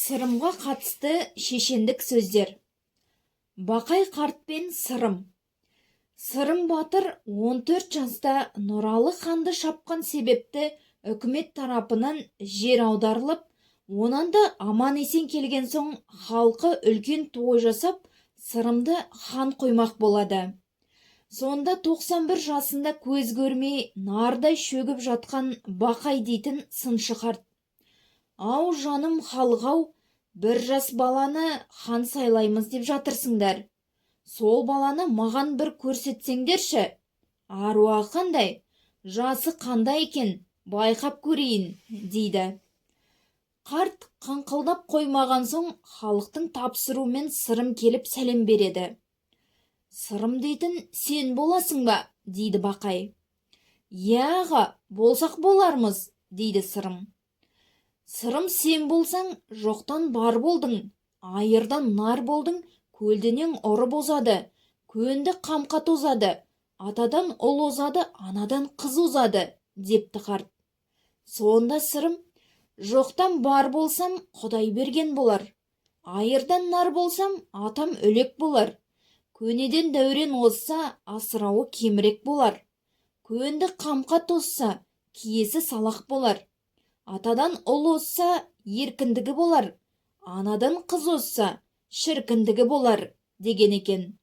Сырымға қатысты шешендік сөздер. Бақай қарт пен Сырым. Сырым батыр 14 жаста Нұралы ханды шапқан себепті үкімет тарапынан жер аударылып, онан да аман-есен келген соң халқы үлкен той жасап, Сырымды хан қоймақ болады. Сонда 91 жасында көз көрмей нардай шөгіп жатқан Бақай дейтін сыншы қарт: «Ау, жаным халық-ау, бір жас баланы хан сайлаймыз деп жатырсыңдар. Сол баланы маған бір көрсетсеңдерші. Аруағы қандай, жасы қандай екен, байқап көрейін», – дейді. Қарт қыңқылдап қоймаған соң, халықтың тапсыруымен Сырым келіп сәлем береді. «Сырым дейтін сен боласың ба?» – дейді Бақай. «Иә, аға, болсақ болармыз», – дейді Сырым. «Сырым сен болсаң, жоқтан бар болдың, айырдан нар болдың, көлденең ұрып озады, көнді қамқа тозады, атадан ұл озады, анадан қыз озады», – депті қарт. Сонда Сырым: «Жоқтан бар болсам, Құдай берген болар, айырдан нар болсам, атам үлек болар, көнеден дәурен озса, асырауы кемірек болар, көнді қамқа тозса, киесі салақ болар, атадан ұл озса, еркіндігі болар, анадан қыз озса, шіркіндігі болар», – деген екен.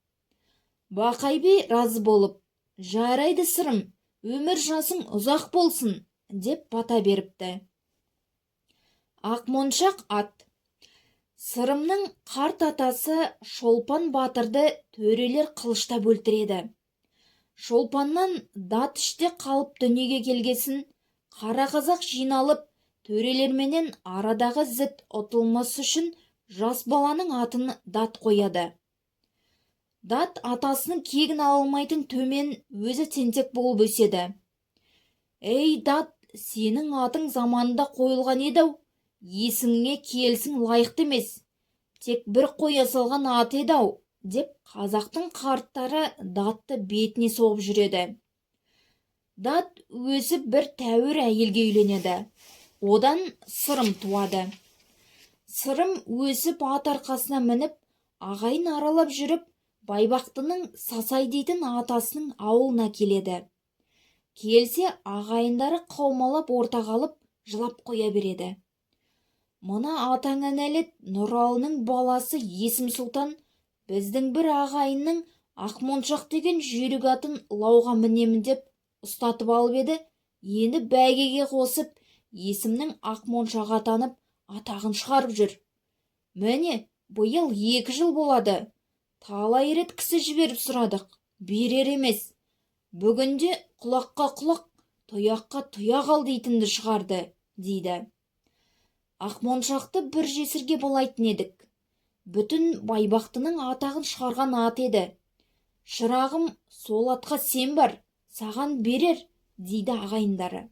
Бақай би разы болып: «Жарайды, Сырым, өмір жасың ұзақ болсын», – деп бата беріпті. Ақмоншақ ат. Сырымның қарт атасы Шолпан батырды төрелер қылыштап өлтіреді. Шолпаннан Дат іште қалып дүниеге келгесін, қара қазақ жиналып, төрелерменен арадағы зіт ұтылмас үшін жас баланың атын Дат қояды. Дат атасының кегін ала алмайтын төмен, өзі тентек болып өседі. «Ей, Дат, сенің атың заманында қойылған еді-ау, есіңе келсің, лайықты емес, тек бір қоя салған ат еді-ау», – деп қазақтың қарттары Датты бетіне соғып жүреді. Дат өсіп, бір тәуір әйелге үйленеді. Одан Сырым туады. Сырым өсіп, ат арқасына мініп, ағайын аралап жүріп, Байбақтының Сасай дейтін атасының ауылына келеді. Келсе, ағайындары қаумалап ортаға алып, жылап қоя береді: «Мына атаңа нәлет Нұралының баласы Есім сұлтан біздің бір ағайынның Ақмоншақ деген жүйрік атын лауға мінемін деп ұстатып алып еді, енді бәйгеге қосып, Есімнің Ақмоншағы атанып, атағын шығарып жүр. Міне, биыл 2 жыл болады. Талай рет кісі жіберіп сұрадық, берер емес. Бүгінде құлаққа құлақ, тұяққа тұяқ ал дейтінді шығарды», – дейді. «Ақмоншақты бір жесірге балайтын едік. Бүтін Байбақтының атағын шығарған ат еді. Шырағым, сол атқа сен бар, саған берер», – дейді ағайындары.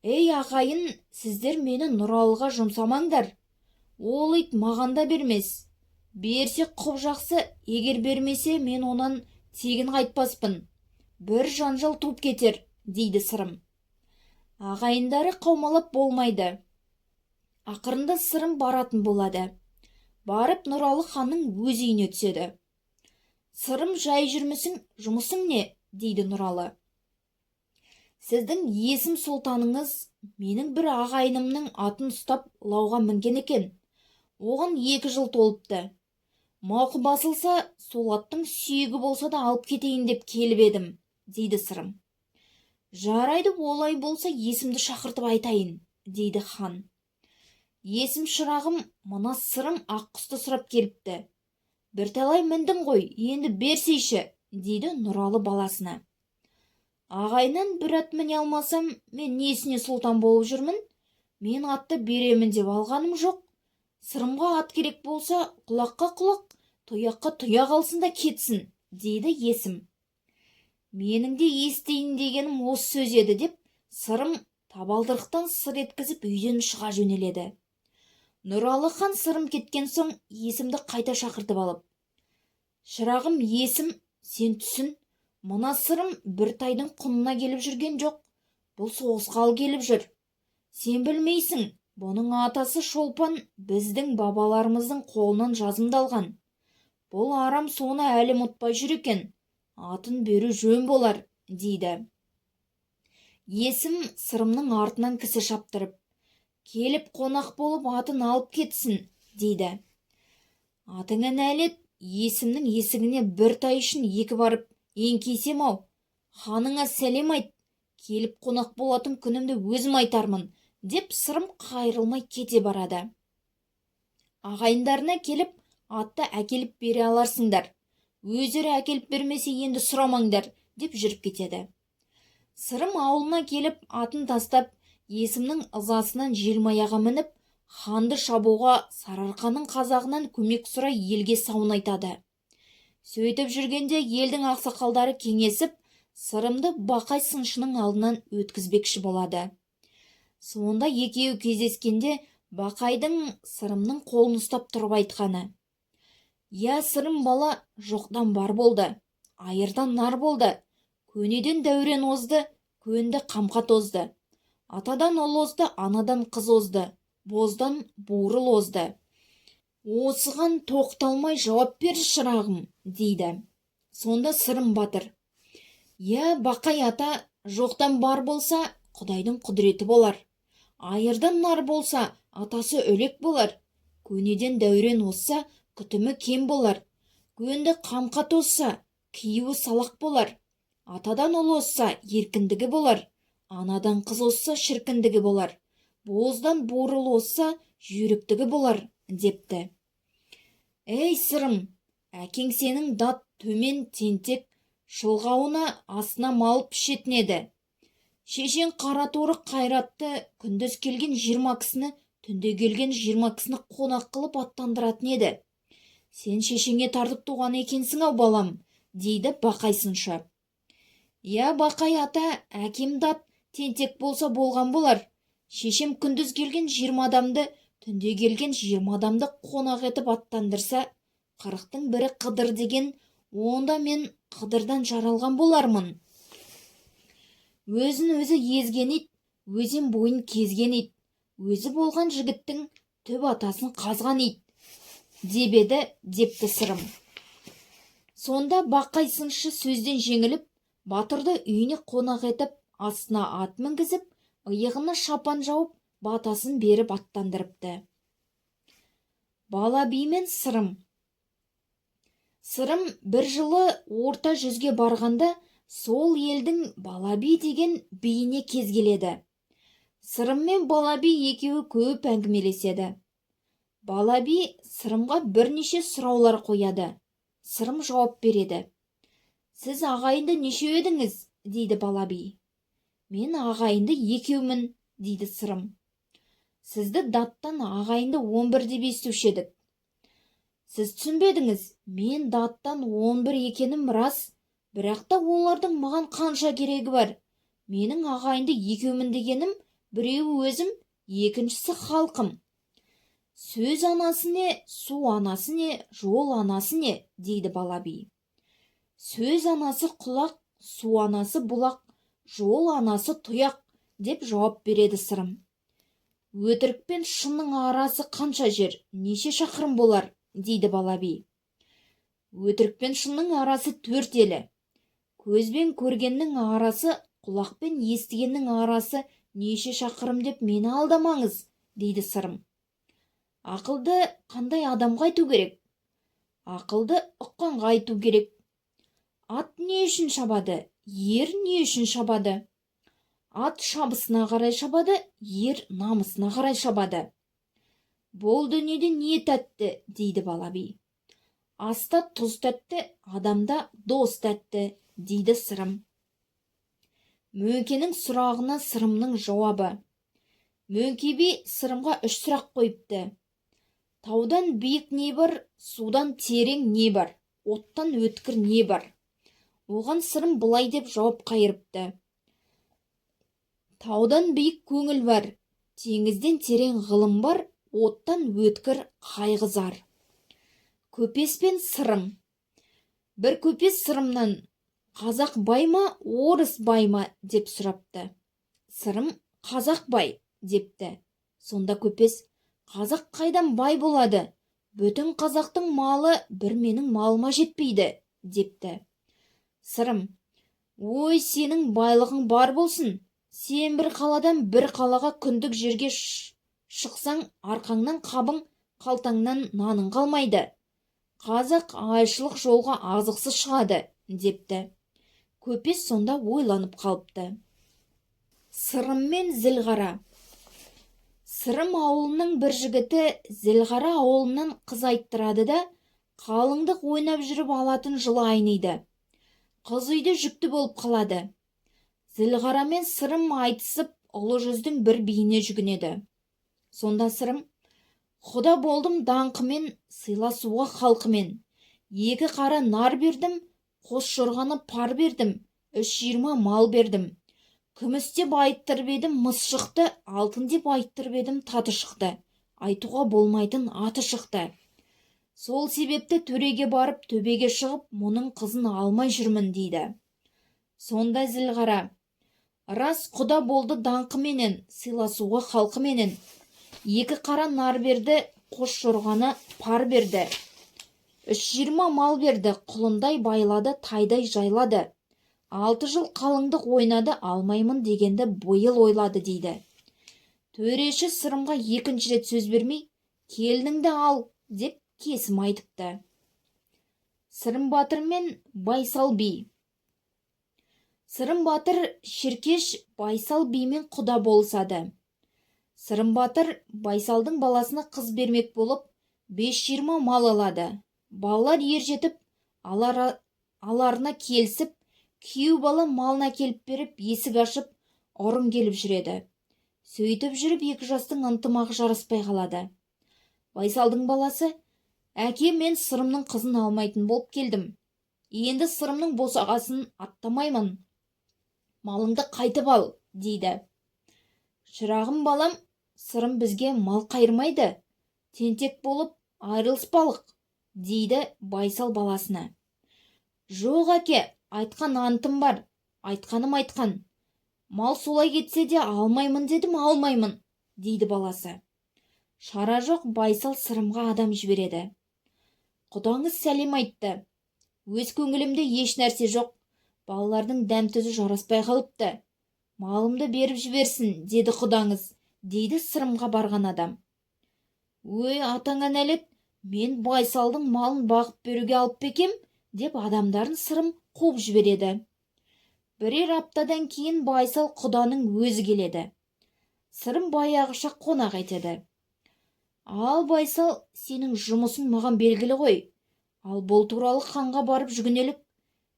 «Ей, ағайын, сіздер мені Нұралыға жұмсамаңдар. Ол ит маған да бермес. Берсе, құп жақсы, егер бермесе, мен онан тегін қайтпаспын. Бір жанжал туып кетер», – дейді Сырым. Ағайындары қаумалап болмайды. Ақырында Сырым баратын болады. Барып, Нұралы ханның өз үйіне түседі. «Сырым, жай жүрмісің, жұмысың не?» – дейді Нұралы. «Сіздің Есім сұлтаныңыз менің бір ағайынымның атын ұстап, лауға мінген екен. Оған 2 жыл толыпты. Мауқы басылса, сол аттың сүйегі болса да алып кетейін деп келіп едім», – дейді Сырым. «Жарайды, олай болса, Есімді шақыртып айтайын», – дейді хан. «Есім, шырағым, мына Сырым аққұсты сұрап келіпті. Бірталай міндің ғой, енді берсейші», – дейді Нұралы баласына. «Ағайыннан бір ат міне алмасам, мен несіне сұлтан болып жүрмін? Мен атты беремін деп алғаным жоқ. Сырымға ат керек болса, құлаққа құлақ, тұяққа тұяқ алсын да кетсін», – дейді Есім. «Менің де естейін дегенім осы сөз еді», – деп Сырым табалдырықтан сыр еткізіп, үйден шыға жөнеледі. Нұралы хан Сырым кеткен соң Есімді қайта шақыртып алып: «Шырағым Есім, сен түсін, мына Сырым бір тайдың құнына келіп жүрген жоқ, бұл соғысқа ал келіп жүр. Сен білмейсің. Бұның атасы Шолпан біздің бабаларымыздың қолынан жазымдалған. Бұл арам соны әлі ұмытпай жүр екен. Атын беру жөн болар, дейді. Есім Сырымның артынан кісі шаптырып, келіп қонақ болып атын алып кетсін, дейді. Атыңа нәлет, Есімнің есігіне бір тай үшін екі барып, еңкейсем-ау, ханыңа сәлем айт, келіп қонақ болатын күнімді өзім айтармын, деп Сырым қайырылмай кете барады. Ағайындарына келіп, атты әкеліп бере аларсыңдар. Өздері әкеліп бермесе енді сұрамаңдар, деп жүріп кетеді. Сырым ауылына келіп, атын тастап, Есімнің ызасынан желмаяға мініп, ханды шабуға Сарыарқаның қазағынан көмек сұрай елге сауын айтады. Сөйтіп жүргенде елдің ақсақалдары кеңесіп, Сырымды Бақай сыншының алдынан өткізбекші болады. Сонда екеуі кездескенде Бақайдың Сырымның қолын ұстап тұрып айтқаны: «Я, Сырым бала, жоқтан бар болды, айырдан нар болды, көнеден дәурен озды, көнді қамқа тозды, атадан ұл озды, анадан қыз озды, боздан бурыл озды. Осыған тоқталмай жауап бер, шырағым», дейді. Сонда Сырым батыр: «Я, Бақай ата, жоқтан бар болса, Құдайдың құдіреті болар. Айырдан нар болса, атасы Үлек болар. Көнеден дәурен озса, күтімі кем болар. Көнді қамқа тозса, киюі салақ болар. Атадан ұл озса, еркіндігі болар. Анадан қыз озса, шіркіндігі болар. Боздан бурыл озса, жүйріктігі болар», депті. «Ей, Сырым, әкең сенің дат төмен тентек шылғауына астына малып пішетін еді. Шешең қара торы қайратты күндіз келген 20 кісіні, түнде келген 20 кісіні қонақ қылып аттандыратын еді. Сен шешеңе тартып туған екенсің-ау, балам», дейді Бақай сыншы. «Иә, Бақай ата, әкем дат тентек болса болған болар. Шешем күндіз келген 20 адамды, түнде келген 20 адамды қонақ етіп аттандырса, 40-тың бірі Қыдыр деген, онда мен Қыдырдан жаралған болармын. Өзін өзі езген ит, өзен бойын кезген ит, өзі болған жігіттің түп атасын қазған ит деп еді», депті Сырым. Сонда Бақай сыншы сөзден жеңіліп, батырды үйіне қонақ етіп, астына ат мінгізіп, иығына шапан жауып, батасын беріп аттандырыпты. Бала би мен Сырым. Сырым бір жылы Орта жүзге барғанда сол елдің Балаби деген биіне кез келеді. Сырым мен Балаби екеуі көп әңгімелеседі. Балаби Сырымға бірнеше сұраулар қояды. Сырым жауап береді. «Сіз ағайынды нешеу едіңіз?» дейді Балаби. «Мен ағайынды екеумін», дейді Сырым. «Сізді даттан ағайынды 11 деп естуші едік». «Сіз түсінбедіңіз, мен даттан 11 екенім рас, бірақ та олардың маған қанша керегі бар? Менің ағайынды екеумін дегенім, біреуі өзім, екіншісі халқым». «Сөз анасы не, су анасы не, жол анасы не?» дейді Балаби. «Сөз анасы құлақ, су анасы бұлақ, жол анасы тұяқ», деп жауап береді Сырым. «Өтірік пен шынның арасы қанша жер, неше шақырым болар?» дейді Балаби. «Өтірік пен шынның арасы 4 елі. Көзбен көргеннің арасы, құлақпен естігеннің арасы неше шақырым деп мені алдамаңыз», дейді Сырым. «Ақылды қандай адамға айту керек?» «Ақылды ұққанға айту керек». «Ат не үшін шабады, ер не үшін шабады?» «Ат шабысына қарай шабады, ер намысына қарай шабады». «Бұл дүниеде не тәтті?» дейді Балаби. «Аста тұз тәтті, адамда дос тәтті», дейді Сырым. Мөңкенің сұрағына Сырымның жауабы. Мөңке би Сырымға 3 сұрақ қойыпты. Таудан биік не бар, судан терең не бар, оттан өткір не бар? Оған Сырым былай деп жауап қайырыпты. Таудан биік көңіл бар, теңізден терең ғылым бар, оттан өткір қайғы зар. Көпес пен Сырым. Бір көпес Сырымнан: «Қазақ бай ма, орыс бай ма?» деп сұрапты. Сырым: «Қазақ бай», депті. Сонда Көпес: «Қазақ қайдан бай болады? Бүтін қазақтың малы бір менің малыма жетпейді», – депті. Сырым: «Ой, сенің байлығың бар болсын! Сен бір қаладан бір қалаға күндік жерге шықсаң, арқаңнан қабың, қалтаңнан наның қалмайды. Қазақ айшылық жолға азықсыз шығады», – депті. Көпес сонда ойланып қалыпты. Сырым мен Зілғара. Сырым ауылының бір жігіті Зілғара ауылынан қыз айттырады да, қалыңдық ойнап жүріп алатын жылы айниды. Қыз үйде жүкті болып қалады. Зілғара мен Сырым айтысып, ұлы жүздің бір биіне жүгінеді. Сонда Сырым: «Құда болдым даңқымен, сыйласуға халқымен. Екі қара нар бердім, қос жорғаны пар бердім, 320 мал бердім. Күміс деп айттырып едім, мыс шықты, алтын деп айттырып едім, таты шықты, айтуға болмайтын аты шықты. Сол себепті төреге барып, төбеге шығып, мұның қызын алмай жүрмін», – дейді. Сонда Зілғара: «Рас, құда болды даңқыменен, сыйласуға халқыменен. Екі қара нар берді, қос жорғаны пар берді, 320 мал берді, құлындай байлады, тайдай жайлады. 6 жыл қалыңдық ойнады, алмаймын дегенді биыл ойлады», – дейді. Төреші Сырымға екінші рет сөз бермей, «Келініңді ал» деп кесім айтыпты. Сырым батыр мен Байсал би. Сырым батыр Шеркеш Байсал бимен құда болысады. Сырым батыр Байсалдың баласына қыз бермек болып, 520 мал алады. Балалар ер жетіп, аларына келісіп, күйеу бала малын әкеліп беріп, есік ашып, ұрын келіп жүреді. Сөйтіп жүріп екі жастың ынтымағы жараспай қалады. Байсалдың баласы: «Әке, мен Сырымның қызын алмайтын болып келдім. Енді Сырымның босағасын аттамаймын. Малыңды қайтып ал», – дейді. «Шырағым, балам, Сырым бізге мал қайырмайды. Тентек болып айырылыспалық», – дейді Байсал баласына. «Жоқ, әке, айтқан антым бар, айтқаным айтқан. Мал солай кетсе де, алмаймын дедім, алмаймын», – дейді баласы. Шара жоқ, Байсал Сырымға адам жібереді. «Құдаңыз сәлем айтты. Өз көңілімде еш нәрсе жоқ. Балалардың дәм тұзы жараспай қалыпты. Малымды беріп жіберсін деді құдаңыз», – дейді Сырымға барған адам. «Өй, атаңа нәлет, мен Байсалдың малын бағып беруге алып па екем?» – деп адамдарын Сырым қуып жібереді. Бірер аптадан кейін Байсал құданың өзі келеді. Сырым баяғыша қонақ етеді. «Ал, Байсал, сенің жұмысың маған белгілі ғой. Ал бұл туралы ханға барып жүгінелік.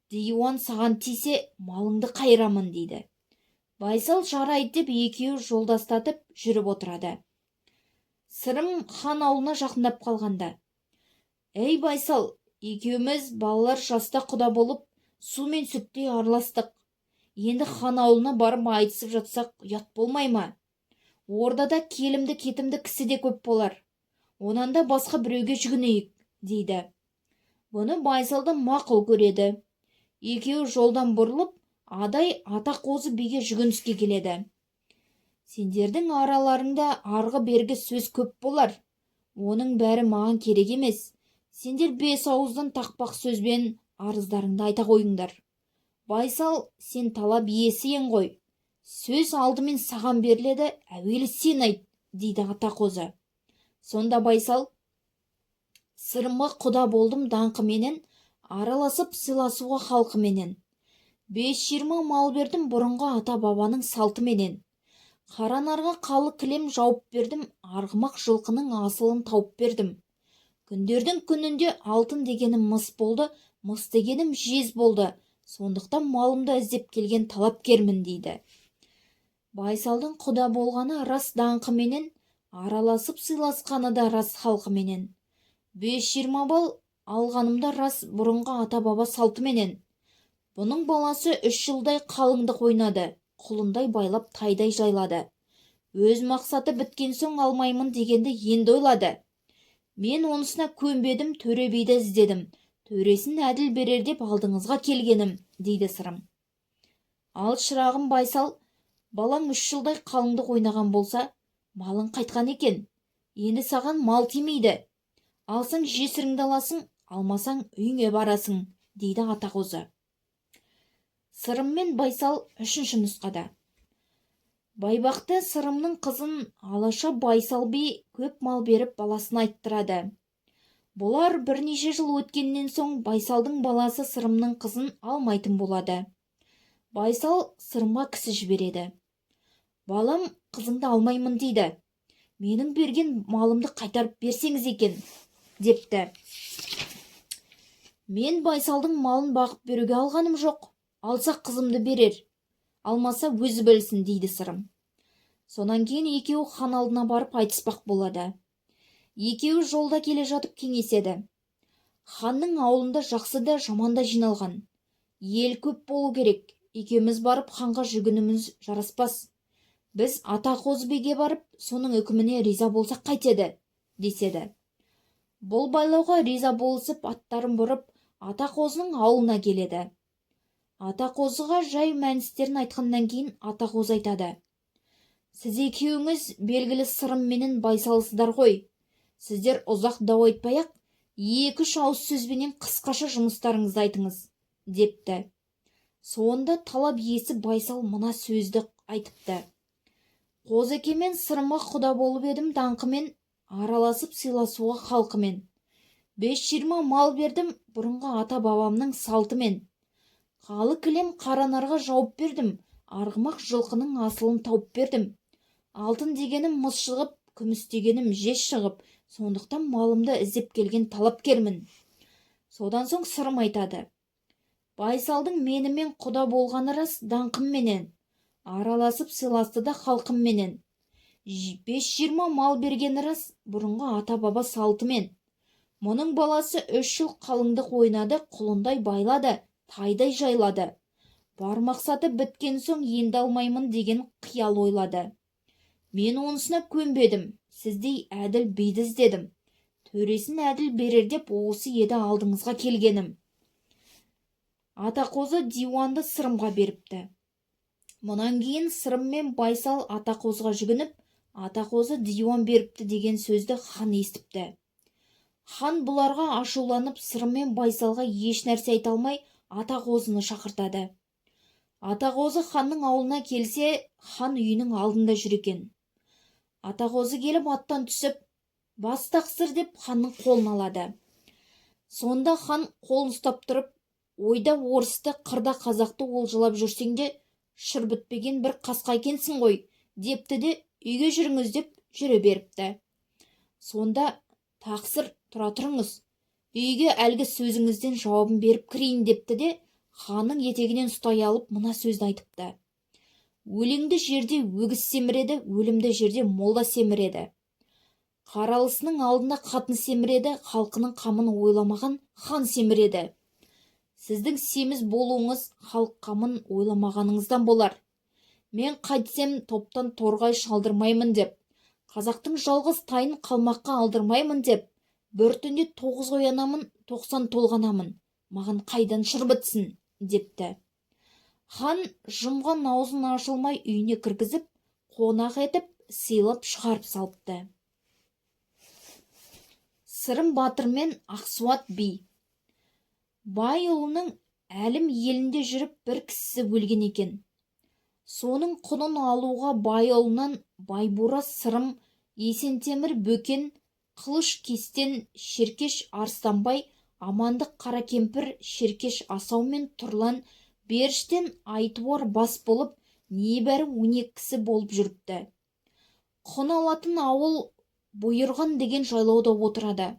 Диуан саған тисе, малыңды қайырамын», – дейді. Байсал «Жарайды» деп, екеуі жолдастатып жүріп отырады. Сырым хан аулына жақындап қалғанда: «Ей, Байсал, екеуміз балалар жаста құда болып, су мен сүттей араластық. Енді хан аулына барып айтысып жатсақ, ұят болмай ма? Ордада келімді кетімді кісі де көп болар. Онан да басқа біреуге жүгінейік», – дейді. Бұны Байсал да мақұл көреді. Екеуі жолдан бұрылып, Адай ата Қозы биге жүгініске келеді. «Сендердің араларыңда арғы бергі сөз көп болар. Оның бәрі маған керек емес. Сендер бес ауыздан тақпақ сөзбен арыздарыңды айта қойыңдар. Байсал, сен талап иесі ең ғой. Сөз алдымен саған беріледі, әуелі сен айт», – дейді ата Қозы. Сонда Байсал: «Сырымға құда болдым даңқыменен, араласып сыйласуға халқыменен. 520 мал бердім бұрынғы ата бабаның салтыменен. Қара нарға қалы кілем жауып бердім, арғымақ жылқының асылын тауып бердім. Күндердің күнінде алтын дегенім мыс болды, мыс дегенім жез болды. Сондықтан малымды іздеп келген талапкермін», – дейді. Байсалдың құда болғаны рас даңқыменен, араласып сыйласқаны да рас халқыменен. 520 бал алғаным да рас бұрынғы ата-баба салтыменен. Бұның баласы 3 жылдай қалыңдық ойнады, құлындай байлап, тайдай жайлады. Өз мақсаты біткен соң, алмаймын дегенді енді ойлады. Мен онысына көнбедім, төре биді іздедім. Төресін әділ берер деп алдыңызға келгенім», – дейді Сырым. «Ал, шырағым Байсал, балаң 3 жылдай қалыңдық ойнаған болса, Малың қайтқан екен, енді саған мал тимейді. Алсаң жесіріңді аласың, алмасаң үйіңе барасың, дейді Атақозы. Сырым мен Байсал үшінші нұсқада. Байбақты Сырымның қызын Алаша Байсал би көп мал беріп баласына айттырады. Бұлар бірнеше жыл өткеннен соң Байсалдың баласы Сырымның қызын алмайтын болады. Байсал Сырымға кісі жібереді. Балам қызыңды алмаймын дейді. Менің берген малымды қайтарып берсеңіз екен, депті. Мен Байсалдың малын бағып беруге алғаным жоқ. Алса қызымды берер, алмаса өзі білсін, дейді Сырым. Сонан кейін екеуі хан алдына барып айтыспақ болады. Екеуі жолда келе жатып кеңеседі. Ханның ауылында жақсы да жаман да жиналған. Ел көп болу керек. Екеуміз барып ханға жүгініміз жараспас. Біз Атақозы биге барып, соның үкіміне риза болсақ қайтеді, деседі. Бұл байлауға риза болысып, аттарын бұрып, Атақозының ауылына келеді. Атақозыға жай мәністерін айтқаннан кейін Атақозы айтады: Сіз екеуіңіз белгілі Сырым менен Байсалсыздар ғой. Сіздер ұзақ дау айтпай-ақ, екі-үш ауыз сөзбенен қысқаша жұмыстарыңызды айтыңыз, депті. Сонда талап иесі Байсал мына сөзді айтыпты: Қозыкемен Сырымға құда болып едім даңқымен, араласып сыйласуға халқымен. 5-20 мал бердім бұрынғы ата-бабамның салтымен. Қалы кілем қара нарға жауып бердім, арғымақ жылқының асылын тауып бердім. Алтын дегенім мыс шығып, күміс дегенім жез шығып, сондықтан малымды іздеп келген талапкермін. Содан соң Сырым айтады: Байсалдың менімен құда болғаны рас даңқымменен, араласып сыйласты да халқымменен. 5-20 мал бергені рас бұрынғы ата-баба салтымен. Мұның баласы 3 жыл қалыңдық ойнады, құлындай байлады, тайдай жайлады. Бар мақсаты біткен соң енді алмаймын деген қиял ойлады. Мен онысына көнбедім, сіздей әділ биді іздедім. Төресін әділ берер деп осы еді алдыңызға келгенім. Атақозы диуанды Сырымға беріпті. Мұнан кейін Сырым мен Байсал Атақозыға жүгініп, Атақозы диуан беріпті деген сөзді хан естіпті. Хан бұларға ашуланып, Сырым мен Байсалға еш нәрсе айта алмай, Атақозыны шақыртады. Атақозы ханның ауылына келсе, хан үйінің алдында жүр екен. Атақозы келіп аттан түсіп, бас тақсыр деп ханның қолын алады. Сонда хан қолын ұстап тұрып, ойда орысты, қырда қазақты олжалап жүрсең де, шыр бітпеген бір қасқа екенсің ғой, депті де, үйге жүріңіз деп жүре беріпті. Сонда тақсыр, тұра тұрыңыз, үйге әлгі сөзіңізден жауабын беріп кірейін депті де, ханның етегінен ұстай алып мына сөзді айтыпты: Өлеңді жерде өгіз семіреді, өлімді жерде молда семіреді. Қаралысының алдында қатын семіреді, халқының қамын ойламаған хан семіреді. Сіздің семіз болуыңыз халық қамын ойламағаныңыздан болар. Мен қайтсем топтан торғай шалдырмаймын деп, қазақтың жалғыз тайын қалмаққа алдырмаймын деп, бір түнде 9 оянамын, 90 толғанамын, маған қайдан шыр бітсін, депті. Хан жұмған аузын ашылмай үйіне кіргізіп, қонақ етіп, сыйлап шығарып салыпты. Сырым батыр мен Ақсуат би. Байұлының Әлім елінде жүріп бір кісісі өлген екен. Соның құнын алуға Байұлынан Байбура, Сырым, Есентемір, Бөкен, Қылыш Кестен, Шеркеш Арыстанбай, Амандық Қаракемпір, Шеркеш Асау мен Тұрлан Беріштен Айтуар бас болып, небәрі 12 кісі болып жүріпті. Құн алатын ауыл Бұйырған деген жайлауда отырады.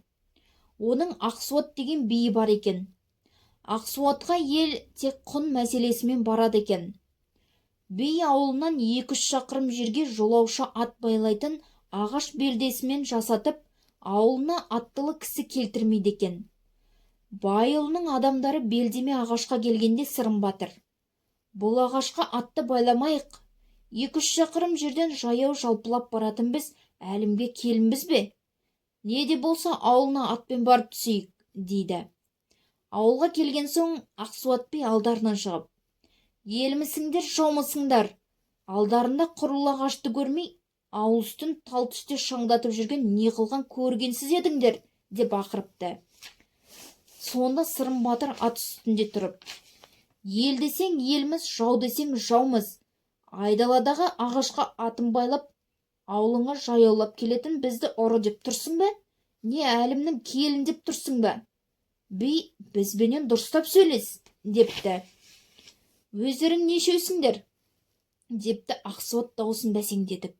Оның Ақсуат деген биі бар екен. Ақсуатқа ел тек құн мәселесімен барады екен. Би ауылынан 2-3 шақырым жерге жолаушы ат байлайтын ағаш белдесімен жасатып, ауылына аттылы кісі келтірмейді екен. Байұлының адамдары белдеме ағашқа келгенде Сырым батыр: Бұл ағашқа атты байламайық, 2-3 шақырым жерден жаяу жалпылап баратын біз Әлімге келінбіз бе? Не де болса ауылына атпен барып түсейік, дейді. Ауылға келген соң Ақсуат би алдарынан шығып: Елмісіңдер, жаумысыңдар? Алдарында құрулы ағашты көрмей, Ауыл үстін тал түсте шаңдатып жүрген не қылған көргенсіз едіңдер, деп ақырыпты. Сонда Сырым батыр ат үстінде тұрып: «Ел десең елміз, жау десең жаумыз. Айдаладағы ағашқа атын байлап, аулыңа жаяулап келетін бізді ұры деп тұрсың ба, не Әлімнің келін деп тұрсың ба? Би, бізбенен дұрыстап сөйлес», – депті. «Өздерің нешеусіңдер?» – депті Ақсуат даусын бәсеңдетіп.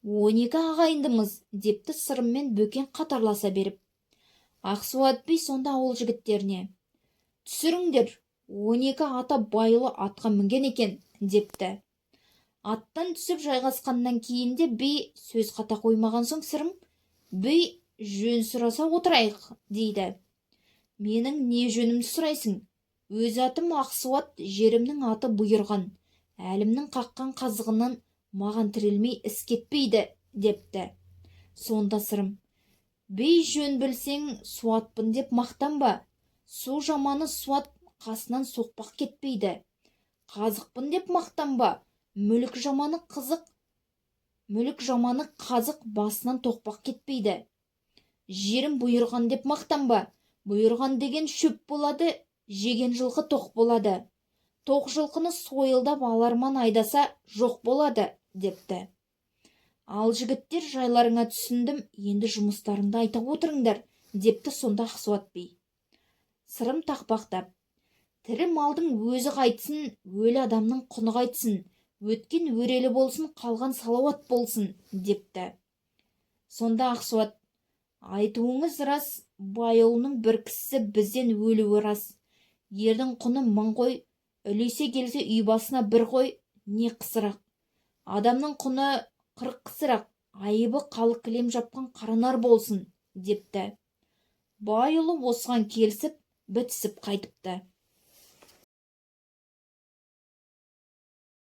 «12 ағайындымыз», – депті Сырым мен Бөкен қатарласа беріп. Ақсуат би сонда ауыл жігіттеріне: «Түсіріңдер, 12 ата байұлы атқа мінген екен», – депті. Аттан түсіп жайғасқаннан кейін де би сөз қата қоймаған соң, Сырым би: «Жөн сұраса отырайық», – дейді. «Менің не жөнімді сұрайсың? Өз атым Ақсуат, жерімнің аты Бұйырған. Әлімнің қаққан қазығынан маған тірелмей іс кетпейді», – депті. Сонда Сырым би: «Жөн білсең, суатпын деп мақтанба. Су жаманы суат, қасынан соқпақ кетпейді. Қазықпын деп мақтанба. Мүлік жаманы қызық, мүлік жаманы қазық, басынан тоқпақ кетпейді. Жерім Бұйырған деп мақтанба. Бұйырған деген шөп болады, жеген жылқы тоқ болады. Тоқ жылқыны сойылдап аларман айдаса, жоқ болады», – депті. «Ал, жігіттер, жайларыңа түсіндім, енді жұмыстарыңды айта отырыңдар», – депті сонда Ақсуат би. Сырым тақпақтап: «Тірі малдың өзі қайтсын, өлі адамның құны қайтсын? Өткен өрелі болсын, қалған салауат болсын», – депті. Сонда Ақсуат: «Айтуыңыз рас, байұлының бір кісісі бізден өлуі рас. Ердің құны 1000 қой, үлесе келсе, үй басына бір қой, не қысырақ. Адамның құны 40 қысырақ, айыбы қалы кілем жапқан қаранар болсын», – депті. Байұлы осыған келісіп, бітісіп қайтыпты.